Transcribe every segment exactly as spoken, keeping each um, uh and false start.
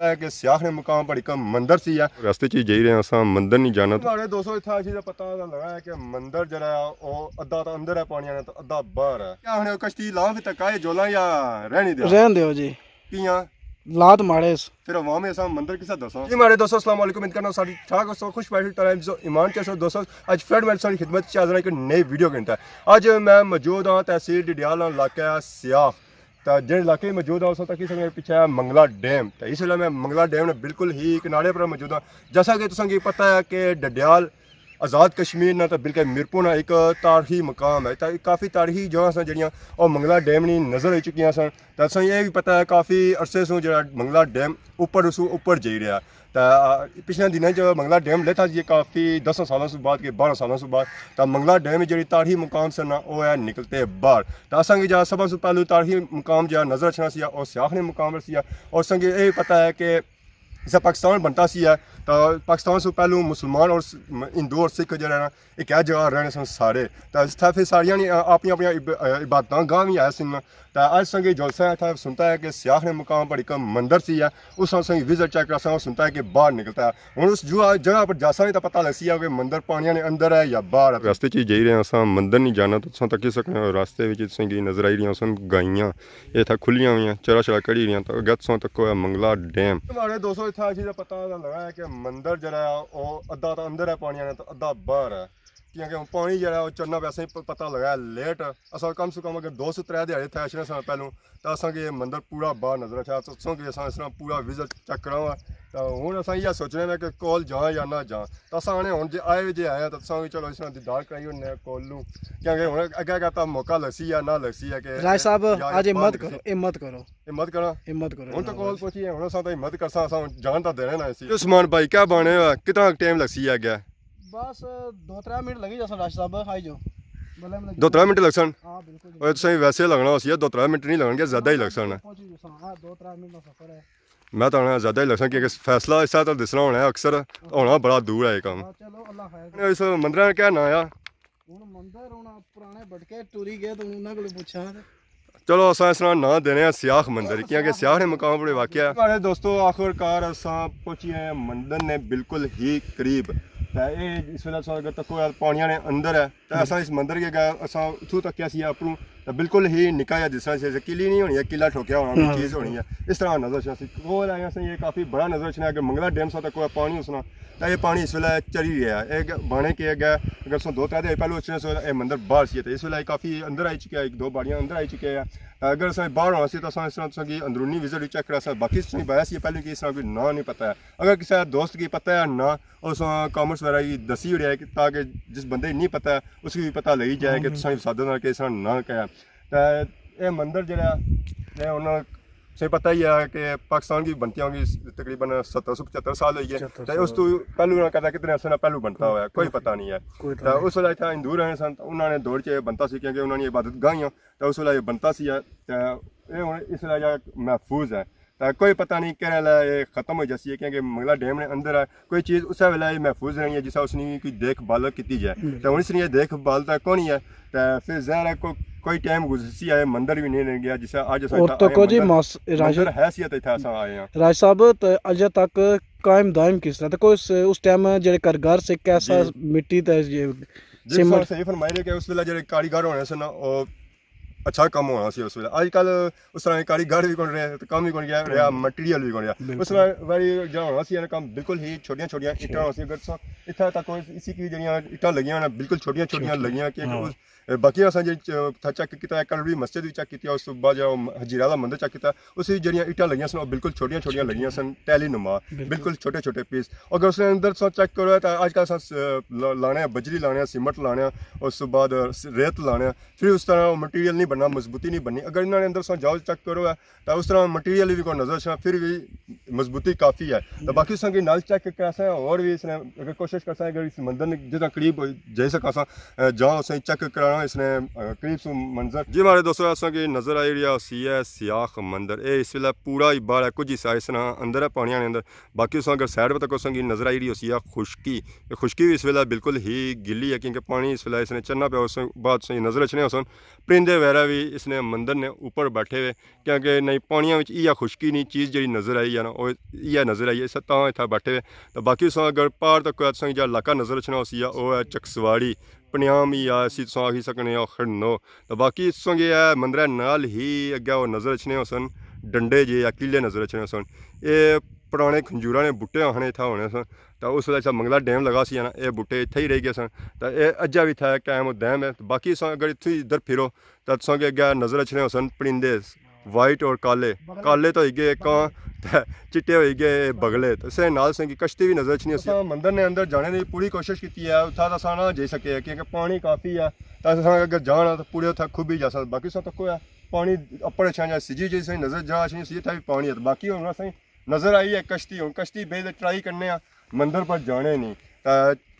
ہے کہ سیاح نے مقام پر ایک مندر سی ہے۔ راستے چ جائی رہے ہیں، اساں مندر نہیں جانا۔ ہمارے دوستو، اتھا اسی دا پتہ لگا ہے کہ مندر جڑا ہے، او ادھا تاں اندر ہے پانی آنے، تاں ادھا باہر ہے۔ کیا ہن کشتی لاؤں پھر تکائے جولاں یا رہنے دیاں؟ رہن دیو جی۔ کیاں؟ لات ماڑے اس۔ پھر عوام اساں مندر کسا دساں؟ جی ہمارے دوستو، السلام علیکم، امید کرنا ساری ٹھاک ہو سو، خوش پائے ٹائم سو ایمان کے سو دوستو۔ اج پھر میں ساری خدمت چ حاضر ہاں ایک نئی ویڈیو کے اندر۔ اج میں موجود ہاں تحصیل ڈڈیال، علاقہ سیاخ۔ تے جہڑے علاقے موجود ہاں، اس تک اس ویلے پچھے ہے منگلا ڈیم۔ تے اس ویلے میں منگلا ڈیم نے بالکل ہی کنارے پر موجود ہاں۔ جیسا کہ تساں کی پتہ ہے کہ ڈڈیال آزاد کشمیر نہ تے بلکہ میرپور نہ ایک تاریخی مقام ہے۔ تے کافی تاریخی جگہ سن جڑیاں او منگلا ڈیم نی نظر آئی چکیاں سن۔ تے تساں یہ بھی پتہ ہے کافی عرصے سوں جڑا منگلا ڈیم اوپر اس اوپر جائی رہیا۔ تے، آ، پچھلے دناں چ منگلا ڈیم لیتا سی کافی دس سالاں سوں بعد کہ بارہ سالاں سوں بعد۔ تے منگلا ڈیم جڑی تاریخی مقام سن نا، او ہے نکلتے باہر۔ تے اساں کی جا سب سوں پہلو تاریخی مقام جا نظر اچھنا سی، او سیاخ نے مقام سی۔ اور اساں کی یہ پتہ ہے کہ جسے پاکستان بنتا سی ہے، تے پاکستان سوں پہلو مسلمان اور س-، م-، ہندو اور سکھ جڑے نا، ایک ہے جگہ رہنے سن سارے۔ تے اتھا پھر ساریاں نی، آ، اپنی اپنی عب-، آ، عبادتاں گاہ بھی ہے سن۔ تے اج اساں کی جلسہ ہے، اتھا سنتا ہے کہ سیاخ نے مقام پر ایک مندر سی ہے، اس اساں کی وزٹ چیک کراساں، سنتا ہے کہ باہر نکلتا ہے۔ ہن اس جو جگہ پر جاساں بھی تے پتہ لگسی ہے کہ مندر پانیاں نے اندر ہے یا باہر ہے۔ راستے چ جائی رہے ہیں، اساں مندر نہیں جانا، تو تساں تکی سکنے ہو راستے وچ تساں کی نظر آئی رہیاں سن گائیاں۔ یہ اتھا کھلیاں ہوئیاں، چرا شرا کڑی رہیاں، تو اگے تساں تکو ہے منگلا ڈیم۔ ہمارے دوستو، اتھا اسی دا پتہ لگا ہے کہ مندر جڑا ہے، او ادھا تاں اندر ہے پانی آنے، تے ادھا باہر ہے۔ کیونکہ ہن پانی جڑا ہے، او چڑھنا پیا، اساں پ-، پتہ لگا ہے لیٹ۔ اساں کم سے کم اگر دو سو ترے دیہاڑے اتھا اچھنے ساں پہلوں، تاں اساں کی یہ مندر پورا باہر نظر اچھا، تساں کی اساں اس طرح پورا وزٹ چیک کراواں۔ تاں ہن اساں یہ سوچنے میں کہ کول جاں یا نہ جاں۔ تاں اساں آنے ہن جے آئے جے آئے آں، تاں تساں کی چلو اس طرح دیدار کرائی ہونے کول نوں۔ کیونکہ ہن اگے اگے تاں موقع لگسی یا نہ لگسی ہے کہ راج صاحب، یا اج ہمت باہر کرو، نکلسی۔ ہمت کرو۔ ہمت کراں۔ ہمت کرو۔ ہن تاں کول پہنچی ہے، ہن اساں تاں ہمت کرساں، اساں جان تاں دینے نہ اسی۔ عثمان بھائی، کیا بانے ہوا؟ کتنا ٹائم لگسی ہے اگے؟ بس دو ترے منٹ لگی جاسن راج صاحب، آئی جو۔ بلے مطلب دو ترے منٹ لگسن؟ ہاں، بالکل جی۔ اوئے، تساں ویسے لگنا ہوسی، دو ترے منٹ نہیں لگن گے، زیادہ ہی لگسن۔ پہنچی جاسن، ہاں، دو ترے منٹ دا سفر ہے۔ میں تاں آخنا زیادہ ہی لگسن، کیونکہ فیصلہ اس طرح تاں دسنا ہونا ہے اکثر، ہونا بڑا دور ہے یہ کام۔ ہاں، چلو، اللہ خیر۔ اس مندرہ نا کیا ناں آ؟ ہن مندر ہن پرانے بٹکے ٹری گئے تے انہاں کولوں پچھاں تے۔ چلو، اساں اس نا ناں دینے آں سیاخ مندر، کیونکہ سیاخ نے مقام پر واقع ہے۔ ہمارے دوستو، آخر کار اساں پہنچی گئے ہیں مندر نے بالکل ہی قریب۔ تے اے اس ویلے تساں اگر تکو یار پانیاں نے اندر ہے، تے اساں اس مندر کے گئے، اساں اتھوں تکیا سی اپروں، تے بالکل ہی نکا جہا دسنا سی، جیسے کلی نہیں ہونی ہے، کلا ٹھوکیا ہونا، کوئی ہاں، چیز ہونی ہے، اس طرح نظر اچھنا سی۔ کول آیا سا، یہ کافی بڑا نظر اچھنا ہے، اگر منگلا ڈیم سا تکو پانی اس نا، تے یہ پانی اس ویلے چڑھی گیا ہے۔ اے گ-، بانے کے اگے، اگر اساں دو ترے دن پہلے اچھنے سو، اے مندر باہر سی، تے اس ویلے کافی اندر آئی چکیا، ایک دو باڑیاں اندر آئی چکیا ہے۔ تے اگر اساں باہر ہونا سی، تاں اساں اس طرح تساں کی اندرونی وزٹ وی چیک کرا سا۔ باقی تساں کی پتہ سی پہلے کہ اس طرح کوئی ناں نہیں پتہ ہے۔ اگر کسے دوست کی پتہ ہے ناں، اس کامنٹس وغیرہ کی دسی اڑیا ہے کہ تاکہ جس بندے کی نہیں پتہ ہے، اس کی بھی پتہ لگی جائے کہ ہاں، تساں کی سادہ ناں کہ اس طرح ناں کیا ہے۔ تے اے مندر جڑا ہے، اے انہاں سے پتہ ہی ہے کہ پاکستان کی بنتی ہوں گی تقریباً ستر سو پچہتر سال ہوئی ہے۔ پچہتر تے اس سال۔ تو پہلو نہ کہتا کتنے عرصے نہ پہلو بنتا ہوا ہے، کوئی پتہ نہیں ہے۔ کوئی پتہ تے نہیں۔ اس ویلے اتھا ہندو رہنے سن، تے انہاں نے دور چ بنتا سی، کیونکہ انہاں نے عبادت گاہ ہیاں، تے اس ویلے بنتا سی ہے۔ تے اے ہن اس ویلے جا محفوظ ہے۔ تے کوئی پتہ نہیں کہڑے ویلے اے ختم ہو جاسی ہے، کیونکہ منگلا ڈیم نے اندر ہے، کوئی چیز اسے ویلے ہی محفوظ رہنی ہے جسے اس نی کوئی دیکھ بھال کیتی جائے۔ بالکل۔ تے ہن اس نی یہ دیکھ بھال تے کونی ہے، تے پھر ظاہر ہے کو-، کوئی ٹائم گزرسی ہے، مندر بھی نہیں رہ گیا جسے اج اساں اور اتھا تو آئے کو جی مندر، ماس-، راج-، مندر ہے سی تے اتھا اساں آئے ہاں۔ راج صاحب، تے اجے تک قائم دائم کس طرح تے کوئی اس، اس ٹائم جڑے گھر گھر سے کیسا جی۔ مٹی تے یہ جی، سیمنٹ؟ صحیح فرمائی رہے کہ اس ویلے جڑے کاریگر ہونے سن، او اچھا کم ہونا سی اس ویلے۔ اج کل اس طرح کاریگر بھی کون رہے، تے کم بھی کون گیا، رہا، مٹیریل بھی کون رہا۔ بالکل۔ اس طرح والی جڑا ہونا سی، کم بالکل ہی چھوٹیاں چھوٹیاں اٹاں ہونا سی۔ اگر تساں اتھا تک کوئی اسی کی جڑیاں اٹاں لگیاں ہونا، بالکل چھوٹیاں چھوٹیاں چھوٹیاں۔ لگیاں کہ ہاں۔ اس، باقی اساں جی چ-، تھا چیک کیتا ہے، کلوڑی مسجد بھی چیک کیتی ہے، اس تو بعد جڑا حجیرہ والا مندر چیک کیتا، اس وچ جڑیاں اٹاں لگیاں سن، او بالکل چھوٹیاں چھوٹیاں لگیاں سن، ٹیلی نما، بالکل۔ بالکل چھوٹے چھوٹے پیس۔ اگر اس نے اندر تساں چیک کرو ہے، تاں اج کل اساں س-، ل-، لانے آں، بجری لانے آں، سیمنٹ لانے آں، اس تو بعد ریت لانے آں، پھر اس طرح مٹیریل نہیں بننا، مضبوطی نہیں بننی۔ اگر انہاں نے اندر سو جاؤ چیک کرو ہے، تاں اس طرح مٹیریل بھی کوئی نظر اچھنا، پھر بھی مضبوطی کافی ہے۔ تو باقی اس کی نال چیک کراساں، اور بھی اس نے اگر کوشش کرساں، اگر اس مندر نے جتنا قریب جائی سکاساں، اے، جاؤ اساں چیک کرانا اس نے، اے، قریب سو منظر۔ جی ہمارے دوستو، اساں کی نظر آئی رہیا سی ہے سیاخ مندر۔ اے اس ویلے پورا ہی باہر ہے، کچھ حصہ اس نا اندر ہے پانیاں نے اندر، باقی اساں اگر سائیڈ پہ تک اساں کی نظر آئی رہی ہوسی ہے خشکی۔ اے خشکی بھی اس ویلے بالکل ہی گلی ہے، کیونکہ پانی اس ویلے اس نے چڑھنا پیا، اس بعد اساں کی نظر اچھنے ہوسن پرندے وغیرہ بھی اس نے مندر نے اوپر بیٹھے ہوئے، کیونکہ نہیں پانیاں وچ ایہا خشکی نہیں چیز جڑی نظر آئی ہے نا، او ایہا نظر آئی ہے، اس تاں اتھا بیٹھے ہوئے۔ تے باقی تساں اگر پار تک کوئی تساں جا علاقہ نظر اچھنا ہوسی، او ہے چکسواڑی، پنیام ہی آ، اسی تساں آکھی سکنے ہو کھڑنو۔ تے باقی تساں کی اے مندرے نال ہی اگے او نظر اچھنے ہوسن، ڈنڈے جے یا قلعے نظر اچھنے ہوسن۔ اے پرانے کھنجوراں نے بوٹے آخنے اتھا ہونے سن۔ تے اس ویلے اتھا منگلا ڈیم لگا سی نا، اے بوٹے اتھے ہی رہ گئے سن۔ تے اے اجا بھی اتھا قائم و دائم ہے۔ تے باقی تساں اگر اتھوں ادھر پھرو، تے تساں کی اگے نظر اچھنے ہوسن پرندے، وائٹ اور کالے۔ کالے تو ہوئی گئے کاں، تے چٹے ہوئی گئے بگلے۔ تے اسے نال تساں کی کشتی بھی نظر اچھنی ہوسی۔ اساں مندر نے اندر جانے دی پوری کوشش کیتی ہے، اتھا تاں اساں نہ جائی سکے کیونکہ پانی کافی ہے۔ تے اساں اگر جانا تے پورے اتھا کھبی جاساں۔ باقی تساں تکو ہے، پانی اپر اچھنا جا سجی جی تساں نظر جا اچھنی سی، اتھا بھی پانی ہے۔ باقی ہن اساں نظر آئی ہے کشتی، ہن کشتی بے تے ٹرائی کرنے آں مندر پر جانے نی۔ تے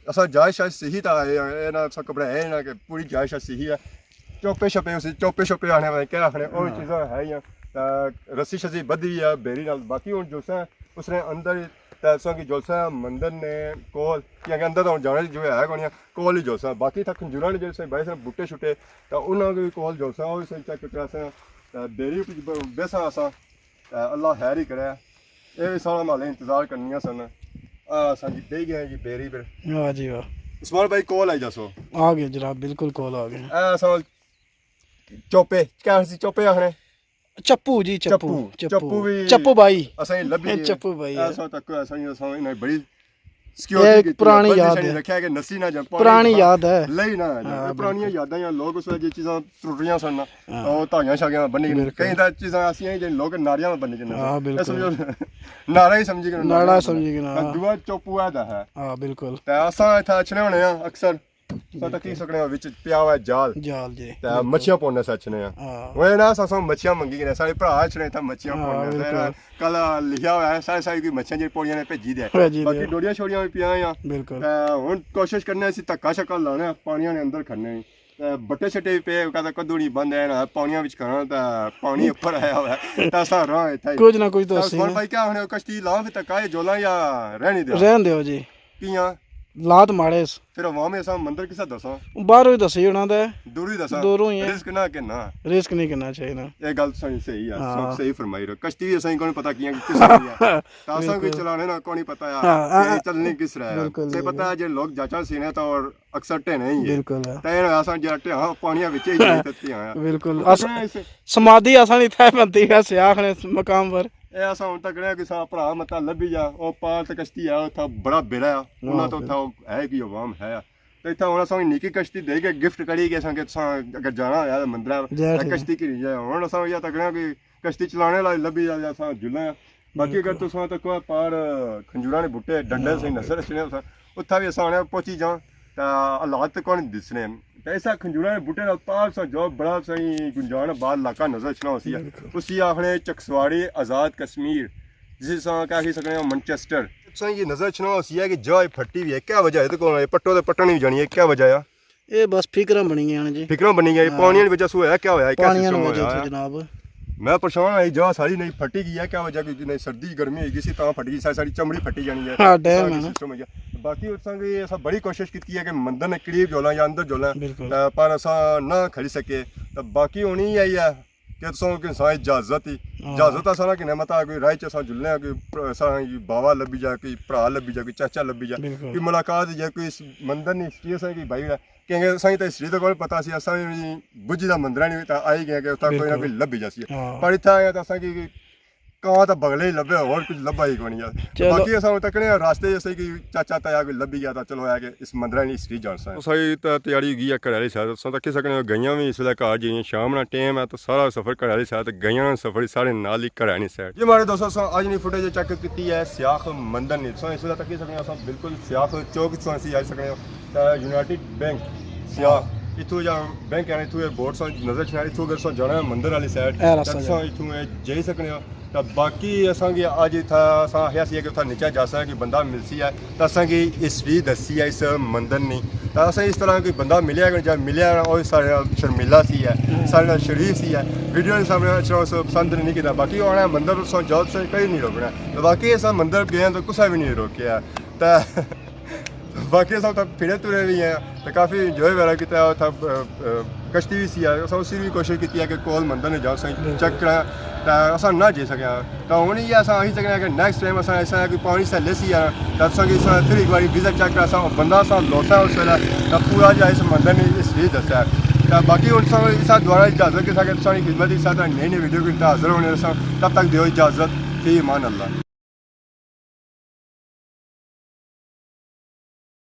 اساں جائے شاید صحیح تا آئے آں، اے نہ اساں گھبرائے نہ کہ پوری جائے شاید صحیح ہے۔ چوپے شپے اسی، چوپے شپے آخنے پتہ کیا آخنے، او ہاں۔ چیزاں ہے ہی آں۔ تے رسی شسی بدھی ہوئی ہے بیری نال، باقی ہن جلساں اس نے اندر ہی، تے اساں کی جلساں مندر نے کول، کیونکہ اندر تو جانے جو ہے کونی، کول ہی جلساں۔ باقی تھا کھنجوراں نے جیسے بھائی سن بوٹے شوٹے، تے انہاں کے کول جلساں، او اسے چیک کراساں، تے بیری بیساں اساں۔ تے اللہ خیر ہی کرے۔ اے وی سارا مالے انتظار کرنیاں سن۔ آ اساں جی بہی گئے جی بیری پر۔ واہ جی واہ۔ عثمان بھائی کول آئی جاسو۔ آ گئے جناب، بالکل کول آ گئے۔ اے اساں چوپے، کیا سی چوپے آخنے؟ چپو جی، چپو، چپو، چپو۔ چپو بھی چپو بھائی۔ اساں ہی لبھی گئے۔ چپو بھائی اے ہے۔ اساں تک اساں ہی، اساں انہیں بڑی سیکیورٹی اے کیتی ہے، پرانی بندش یاد نہیں ہے۔ رکھیا کہ نسی نہ جان، پانی پرانی یاد ہے۔ لئی نہ جان۔ ہاں، اے پرانیاں بالکل۔ یاداں یا لوگ اس ویلے جی چیزاں ترٹیاں سن، ہاں۔ او دھاریاں شاریاں بنی گئیاں۔ بالکل۔ کئی تاں چیزاں ایسیاں ہیں جن لوگ ناریاں بنی جاندے سن۔ ہاں، اے بالکل۔ سمجھو، نارا ہی سمجھی گئے، نارا ناریاں سمجھی گئے، بنی۔ ہاں۔ تے دووا چوپو ہے دا ہے۔ ہاں، بالکل۔ تے اساں اتھا اچھنے ہونے آں اکثر۔ سو تکی سکنے ہو، وچ پیا ہوا ہے جال۔ جال جی، تے بالکل۔ مچھیاں پوڑنے سے اچھنے آں۔ ہاں۔ وہ نا، اساں مچھیاں منگی گئے، سارے بھرا اچھنے اتھا مچھیاں ہاں، پوڑنے۔ بالکل۔ کل لکھیا ہوا ہے، سارے سارے کوئی مچھیاں جی پوڑیاں نے بھیجی دے۔ بھیجی دے۔ باقی ڈوڈیاں شوڈیاں بھی پیاں آں۔ بالکل۔ تے ہن کوشش کرنے اسی دھکا شکا لانے، پانیاں نے اندر کھڑنے۔ تے بٹے شٹے بھی پے، کدے کدو نہیں بند ہے نا، پانیاں وچ کھڑنا تے پانی اوپر آیا ہوا ہے۔ تے اساں راہ اتھا ہی۔ کچھ نہ کچھ تو تے اسی عثمان بھائی کیا آخنے ہو، کشتی لاؤ پھر دھکا جولاں یا رہنے دیاں؟ رہن دیو جی۔ کیاں؟ لات ماڑے اس۔ پھر عوام ایسا مندر کسا دساں؟ باہروں ہی دسی ہونا تے۔ دوروں ہی دساں؟ دوروں ہی ہے۔ رسک نہ کرنا۔ رسک نہیں کرنا چاہیے۔ یہ گل صحیح، صحیح ہے، ہاں۔ صحیح فرمائی رہے۔ کشتی بھی اساں کون پتہ کیاں کس طرح ہے۔ تے اساں کوئی بالکل۔ چلانے نہ کون پتہ ہے ہاں، کہ ہاں، چلنی کس طرح ہے۔ بالکل، سے پتہ بالکل۔ ہے جے لوگ جاچاں سی نے تو اور اکثر ٹھینے ہی ہے۔ بالکل۔ تے اساں جا ٹھیاں پانیاں وچ ہی جائی تتی آیا۔ بالکل۔ اس-، سمادھی اساں نہیں تھے بنتی ہے سیاح نے مقام پر۔ اے اساں ہن تکنے آں کہ ساں بھرا متا لبھی جا، او پار تے کشتی ہے، اتھا بڑا بیڑا ہے، انہاں تو اتھا ہے کہ عوام ہے۔ تے اتھا ہن اساں نکی کشتی دے کے گفٹ کری کہ اساں کہ تساں اگر جانا ہویا تے مندرا جی، تے ٹھیک ہے۔ کشتی گھنی جائے۔ ہن اساں یا تکنے آں کہ کشتی چلانے والا لبھی جا، اساں جلنے آں۔ باقی اگر بالکل۔ تساں تکو پار کھنجوراں نے بوٹے، ڈنڈے ہاں، سے نسر اچھنے اساں، اتھا بھی اساں آنے پہنچی جاں، تے حالات تے کون دسنے۔ تے ایسا کھنجوراں نے بوٹے نال پار سا جو بڑا سا ہی گنجان آباد علاقہ نظر اچھنا ہوسی ہے۔ بالکل۔ اسی آخنے چکسواڑی آزاد کشمیر، جسے اساں کہہ آکھی سکنے ہاں مانچسٹر۔ تساں یہ نظر اچھنا ہوسی ہے کہ جا پھٹی ہوئی ہے، کیا وجہ ہے؟ تے کون ہے؟ پٹو تے پٹن نہیں جانی ہے، کیا وجہ ہے؟ اے بس فکراں بنی گئیاں نے جی۔ فکراں بنی گئیاں، ہاں۔ پانیاں دی وجہ سے ہویا کیا ہویا ہے؟ کیا پانیاں دی سسٹم وجہ ہویا سے ہے؟ جناب۔ میں پریشان ہاں، جا ساری نہیں پھٹی گئی ہے، کیا وجہ؟ کوئی نہیں، سردی گرمی ہوئی گئی سی، تاں پھٹی گئی، ساری، ساری چمڑی پھٹی جانی ہے۔ ہاں، ڈیم سارا ہے نا۔ سسٹم ہو گیا۔ باقی اس سنگ یہ ایسا بڑی کوشش کیتی ہے کہ مندر نے قریب جولاں یا اندر جولاں، بالکل۔ تے پر اساں نہ کھڑی سکے۔ تے باقی ہونی ہی ہے کہ تساں کہ ساں اجازت ہی، ہاں۔ اجازت اساں نہ کنے متا کوئی راہ چ اساں جلنے آں، کوئی پر-، اساں کی باوا لبھی جا، کوئی بھرا لبھی جا، کوئی چاچا لبھی جا، بالکل۔ کوئی ملاقات ہو جائے، کوئی اس مندر نہیں، اس چیز کی بھائی ہے۔ کیونکہ اساں کی تے ہسٹری تو کوئی پتہ سی، اساں کی بجھی دا مندر نہیں تے آئی گئے کہ اتھا کوئی نہ بالکل۔ کوئی لبھی جاسی۔ ہاں۔ پر اتھا آئے تے اساں کی کاں تے بگلے ہی لبھے، ہور کچھ لبھا ہی کونی ہے۔ چلو۔ باقی اساں ہن تکنے راستے جیسے کہ چاچا تایا کوئی لبھی گیا تاں چلو ہے کہ اس مندرے نی ہسٹری جانساں۔ اساں کی تے تیاری ہوئی گئی ہے گھر آلی سائیڈ، اساں تکی سکنے ہو گئیاں وی اس ویلے گھر جیاں شام نا ٹائم ہے تے سارا سفر گھر آلی سائیڈ تے گئیاں نا سفر سارے نال ہی گھر آلی سائیڈ۔ جی ماڑے دوستو، اساں اج نی فوٹیج چیک کیتی ہے سیاخ مندر نی، تساں اس ویلے تکی سکنے ہو اساں بالکل سیاخ چوک تساں اسی آئی سکنے ہو۔ تے یونائٹڈ بینک سیاخ، اتھوں جا بینک ہے، اتھوں اے بورڈ سا نظر اچھنا، اتھوں اگر تساں جانا ہے مندر آلی سائیڈ، اے تے رستہ تساں جا۔ اتھوں اے جائی سکنے ہو۔ تے باقی اساں کی اج اتھا اساں آخیا سی کہ اتھا نیچے جاساں کہ بندہ ملسی ہے، تے اساں کی ہسٹری دسی ہے اس مندر نی۔ تے اساں اس طرح کوئی بندہ ملیا کہ جا ملیا نا، او سارے نال شرمیلا سی ہے، ہاں۔ سارے نال شریف سی ہے۔ ویڈیو نے سامنے اچھا اس پسند نہیں کیتا، باقی او آنا مندر تساں جاؤ، تساں کہیں نہیں روکنا۔ تے باقی اساں مندر گئے تے کسا بھی نہیں روکیا۔ تے باقی اساں اتھا پھرے ترے وی ہیں، تے کافی انجوائے وغیرہ کیتا۔ اتھا، اے، اے، کشتی وی سی، اساں اسی وی کوشش کیتی ہے کہ کول مندر نے جاؤ، اساں چیک کراں، تے اساں نہ جائی سکیا۔ تے ہن یہ اساں آخی سکنے آں کہ نیکسٹ ٹائم اساں ایسا کوئی پانی سے لیسی آ، تے اساں کی اساں پھر ایک باری وزٹ چیک کراساں، او بندہ اساں لوسا اس ویلے، تے پورا جا اس مندر نے ہسٹری دسا۔ تے باقی ہن اساں اس دوارا اجازت کے ساتھ کہ تساں کی خدمت اس طرح نئی نئی ویڈیو کے ساتھ حاضر ہونے اساں۔ تب تک دیو اجازت، فی امان اللہ۔